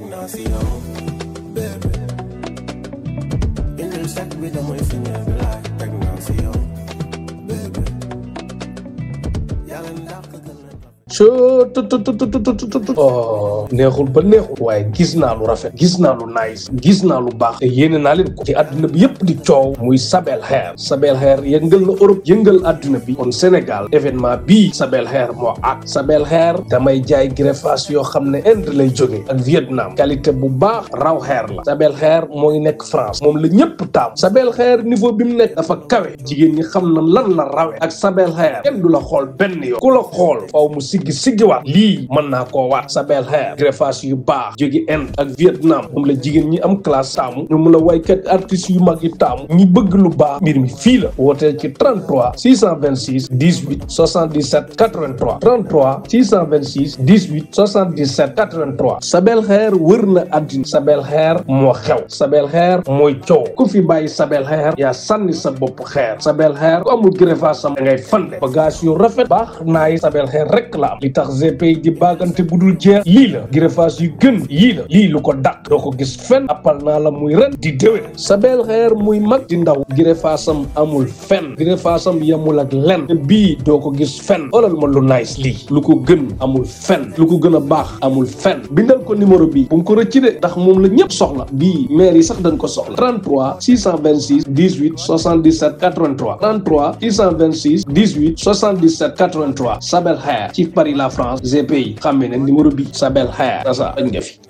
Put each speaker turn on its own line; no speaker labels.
Ignacio, baby. Indil sek bi damay signé bi laay Ignacio, baby. Yàlla ndax
oh neexul ba neexul waaye gis naa lu rafet gis naa lu nice gis naa lu baax te yéene naa leen ko ci àdduna bi yëpp di coow muy Sabel Hair. Sabel Hair yëngal na Europe yëngal àdduna bi kon Sénégal événement bii Sabel Hair moo ak Sabel Hair damay jaay greffage yoo xam ne Inde lay jógee ak Vietnam qualité bu baax raw hair la. Sabel Hair moo ngi nekk France moom la ñëpp taam. Sabel Hair niveau bi mu nekk dafa kawe jigéen ñi xam na lan la rawe ak Sabel Hair kenn du la xool benn yoon ku la xool faw mu siggi waat lii mën naa koo waat. Sabel Hair greffage yu baax jóge Inde ak Vietnam moom la jigéen ñi am classe taamu ñu mun a waykat artistes yu mag yi taamu ñi bëgg lu baax mbir mi fii la wooteel ci 33 626 18 77 83 33 626 18 77 83. Sabel Hair wër na àddina. Sabel Hair moo xew. Sabel Hair mooy coow ku fi bàyyi Sabel Hair yaa sànni sa bopp xeer. Sabel Hair ku amul greffage sam da ngay fande bagage yu rafet baax naay Sabel Hair rek la am li tax GP di bagante bu dul jeex lii la greffage yu gën yii la lii lu ko dàq doo ko gis fenn appal naa la muy ren di déwén. Sabel Hair muy mag di ndaw greffage am amul fenn greffage am yemul ak len bii doo ko gis fenn xoolal ma lu nice lii lu ko gën amul fenn lu ko gën a baax amul fenn bindal ko numéro bii bu mu ko rëcc de ndax moom la ñëpp soxla bii maire yi sax dañ ko soxla 33 626 18 77 83 33 626 18 77 83 Sabel Hair ci Paris la France GPI xam ne numéro bi Sabel Hair asa dañ nga fi